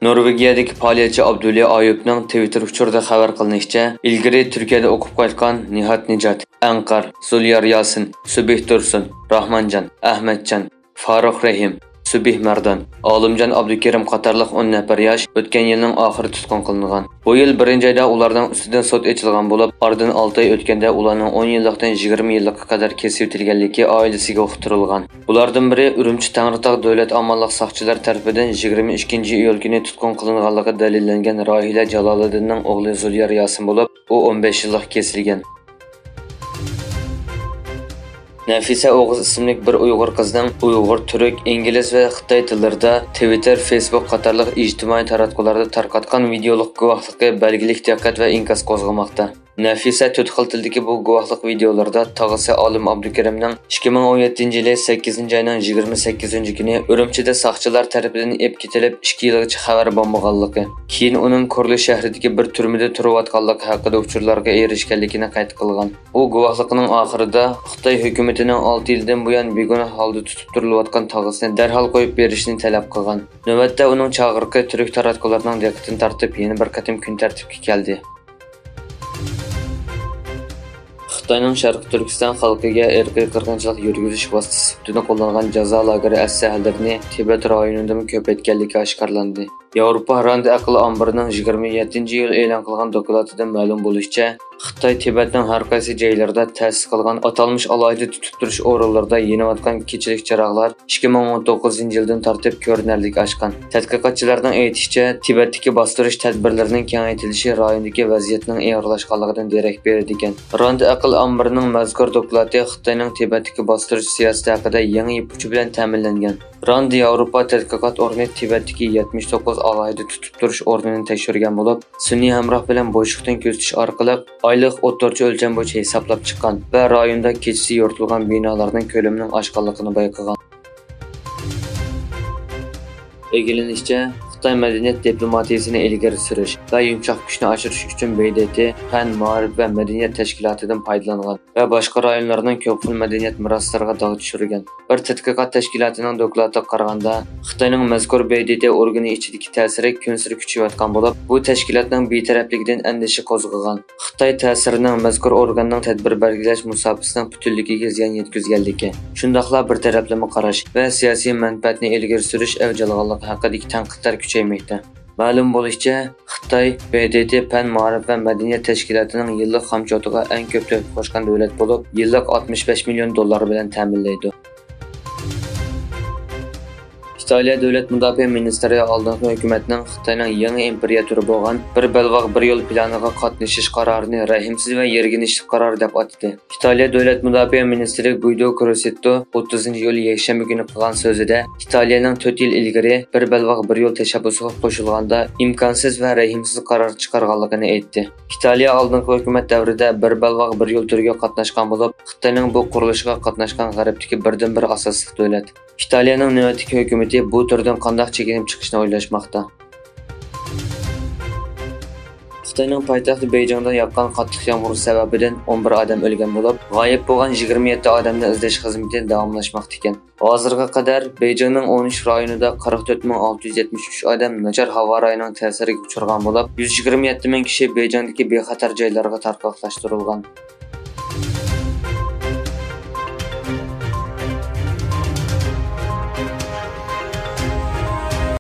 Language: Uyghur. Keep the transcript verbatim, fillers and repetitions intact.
نورۋېگىيەدىكى پائالىيەتچى ئابدۇۋەلى ئايۇپنىڭ تىۋىتتېر ئۇچۇرىدا خەۋەر قىلىنىشىچە، ئىلگىرى تۈركىيەدە ئوقۇپ قايتقان نىھات نىجات، ئەنقەر، زۇليار ياسىن، سۈبھى تۇرسۇن، راھمانجان، ئەھمەتجان، فاروق رەھىم، سۈبھى مەردان، ئالىمجان ئابدۇكېرىم قاتارلىق ئون نەپەر ياش ئۆتكەن يىلنىڭ ئاخىرى تۇتقۇن قىلىنغان. بۇ يىل بىرىنچى ئايدا ئۇلارنىڭ ئۈستىدىن سوت ئېچىلغان بولۇپ، ئارىدىن ئالتە ئاي ئۆتكەندە ئۇلارنىڭ ئون يىللىقتىن يىگىرمە يىللىققا قەدەر كېسىۋېتىلگەنلىكى ئائىلىسىگە ئۇقتۇرۇلغان. بۇلاردىن بىرى ئۈرۈمچى تەڭرىتاغ دۆلەت ئامانلىق ساقچىلىرى تەرىپىدىن يىگىرمە ئىككىنچى ئىيۇل كۈنى تۇتقۇن قىلىنغانلىقى دەلىللەنگەن راھىلە جالالىدىننىڭ ئوغلى زۇليار ياسىن بولۇپ، ئۇ ئون بەش يىللىق كېسىلگەن. نەفىسە ئوغۇز ئىسىملىك بىر ئۇيغۇر قىزنىڭ ئۇيغۇر، تۈرك، ئىنگلىز ۋە خىتاي تىللىرىدا تىۋىتتېر، فېيسبۇك قاتارلىق ئىجتىمائىي تاراتقۇلاردا تارقاتقان ۋىدېئولۇق گۇۋاھلىقى بەلگىلىك دىققەت ۋە ئىنكاس قوزغىماقتا. نەفىسە تۆت خىل تىلدىكى بۇ گۇۋاھلىق ۋىدېئولىرىدا تاغىسى ئالىم ئابدۇكېرىمنىڭ ئىككى مىڭ ئون يەتتىنچى يىلى سەككىزىنچى ئاينىڭ يىگىرمە سەككىزىنچى كۈنى ئۈرۈمچىدە ساقچىلار تەرىپىدىن ئېلىپ كېتىلىپ، ئىككى يىلغىچە خەۋەر بولمىغانلىقى، كېيىن ئۇنىڭ كورلى شەھىرىدىكى بىر تۈرمىدە تۇرۇۋاتقانلىقى ھەققىدە ئۇچۇرلارغا ئېرىشكەنلىكىنى قەيت قىلغان. ئۇ گۇۋاھلىقىنىڭ ئاخىرىدا، خىتاي ھۆكۈمىتىنىڭ ئالتە يىلدىن بۇيان بىگۇناھ ھالدا تۇتۇپ تۇرۇلۇۋاتقان تاغىسىنى دەرھال قويۇپ بېرىشنى تەلەپ قىلغان. نۆۋەتتە ئۇنىڭ چاقىرىقى تۈرك تاراتقۇلىرىنىڭ دىققىتىنى تارتىپ، يەنە بىر قېتىم كۈن تەرتىپكە كەلدى. خىتاينىڭ شەرقىي تۈركىستان خەلقىگە ئىرقىي قىرغىنچىلىق يۈرگۈزۈش ۋاسىتىسى سۈپىتىدە قوللانغان جازا لاگېرى ئەسلىھەلىرىنى تىبەت رايونىدىمۇ كۆپەيتكەنلىكى ئاشكارىلاندى. ياۋروپا راند ئەقىل ئامبىرىنىڭ يىگىرمە يەتتىنچى ئىيۇل ئېلان قىلغان دوكلاتىدىن مەلۇم بولۇشىچە، خىتاي تىبەتنىڭ ھەر قايسى جايلىرىدا تەسىس قىلغان ئاتالمىش ئالاھىدە تۇتۇپ تۇرۇش ئورۇنلىرىدا يېنىۋاتقان كېچىلىك چىراغلار ئىككى مىڭ ئون توققۇزىنچى يىلدىن تارتىپ كۆرۈنەرلىك ئاشقان. تەتقىقاتچىلارنىڭ ئېيتىشىچە، تىبەتتىكى باستۇرۇش تەدبىرلىرىنىڭ كېڭەيتىلىشى رايوندىكى ۋەزىيەتنىڭ ئېغىرلاشقانلىقىدىن دېرەك بېرىدىكەن. راند ئەقىل ئامبىرىنىڭ مەزكۇر دوكلاتى خىتاينىڭ تىبەتتىكى باستۇرۇش سىياسىتى ھەققىدە يېڭى يىپ ئۇچى بىلەن تەمىنلەنگەن. راند ياۋروپا تەتقىقات ئورنى تىبەتتىكى يەتمىش توققۇز ئالاھىدە تۇتۇپ تۇرۇش ئورنىنى تەكشۈرگەن بولۇپ، سۈنئىي ھەمراھ بىلەن بوشلۇقتىن كۆزىتىش ئارقىلىق ئايلىق ئوتتۇرىچە ئۆلچەم بويىچە ھېسابلاپ چىققان ۋە رايوندا كېچىسى يورۇتۇلغان بىنالارنىڭ كۆلىمىنىڭ ئاشقانلىقىنى بايقىغان. ئىگىلىنىشىچە، خىتاي مەدەنىيەت دىپلوماتىيىسىنى ئىلگىرى سۈرۈش ۋە يۇمشاق كۈچنى ئاشۇرۇش ئۈچۈن ب د ت، پەن، مائارىپ ۋە مەدەنىيەت تەشكىلاتىدىن پايدىلانغان ۋە باشقا رايونلارنىڭ كۆپ خىل مەدەنىيەت مىراسلىرىغا داغ چۈشۈرگەن. بىر تەتقىقات تەشكىلاتىنىڭ دوكلاتىغا قارىغاندا، خىتاينىڭ مەزكۇر ب د ت ئورگىنى ئىچىدىكى تەسىرى كۈنسېرى كۈچىيىۋاتقان بولۇپ، بۇ تەشكىلاتنىڭ بىتەرەپلىكىدىن ئەندىشە قوزغىغان. خىتاي تەسىرىنىڭ مەزكۇر ئورگاننىڭ تەدبىر بەلگىلەش مۇساپىسىنىڭ پۈتۈنلۈكىگە زىيان يەتكۈزگەنلىكى، شۇنداقلا بىر تەرەپلىمە قاراش ۋە سىياسىي مەنپەئەتنى ئىلگىرى سۈرۈش ئەۋج ئالغانلىقى ھەققىدىكى تەنقىدلەر كۈچەيمەكتە. مەلۇم بولۇشىچە، خىتاي ب د ت پەن، مائارىپ ۋە مەدەنىيەت تەشكىلاتىنىڭ يىللىق خامچوتىغا ئەڭ كۆپ تۆھپە قوشقان دۆلەت بولۇپ، يىللىق ئاتمىش بەش مىليون دوللار بىلەن تەمىنلەيدۇ. ئىتالىيە دۆلەت مۇداپىئە مىنىستىرى ئالدىنقى ھۆكۈمەتنىڭ خىتاينىڭ يېڭى ئىمپېرىياتورى بولغان بىر بەلباغ بىر يول پىلانىغا قاتنىشىش قارارىنى رەھىمسىز ۋە يىرگىنچلىك قارارى دەپ ئاتىدى. ئىتالىيە دۆلەت مۇداپىئە مىنىستىرى گۇيدو كروسېتتو ئوتتۇزىنچى ئىيۇل يەكشەنبە كۈنى قىلغان سۆزىدە، ئىتالىيەنىڭ تۆت يىل ئىلگىرى بىر بەلباغ بىر يول تەشەببۇسىغا قوشۇلغاندا ئىمكانسىز ۋە رەھىمسىز قارار چىقارغانلىقىنى ئېيتتى. ئىتالىيە ئالدىنقى ھۆكۈمەت دەۋرىدە بىر بەلباغ بىر يول تۈرىگە قاتناشقان بولۇپ، خىتاينىڭ بۇ قۇرۇلۇشىغا قاتناشقان غەربتىكى بىردىنبىر ئاساسلىق دۆلەت. ئىتالىيەنىڭ نۆۋەتتىكى ھۆكۈمىتى بۇ تۈردىن قانداق چېكىنىپ چىقىشنى ئويلاشماقتا؟ خىتاينىڭ پايتەختى بېيجىڭدا ياغقان قاتتىق يامغۇر سەۋەبىدىن ئون بىر ئادەم ئۆلگەن بولۇپ، غايىب بولغان يىگىرمە يەتتە ئادەمنى ئىزدەش خىزمىتى داۋاملاشماقتا ئىكەن. ھازىرغا قەدەر بېيجىڭنىڭ ئون ئۈچ رايونىدا قىرىق تۆت مىڭ ئالتە يۈز يەتمىش ئۈچ ئادەم ناچار ھاۋا رايىنىڭ تەسىرىگە ئۇچرىغان بولۇپ، يۈز يىگىرمە يەتتە مىڭ كىشى بېيجىڭدىكى بىخەتەر جايلارغا تارقاقلاشتۇرۇلغان.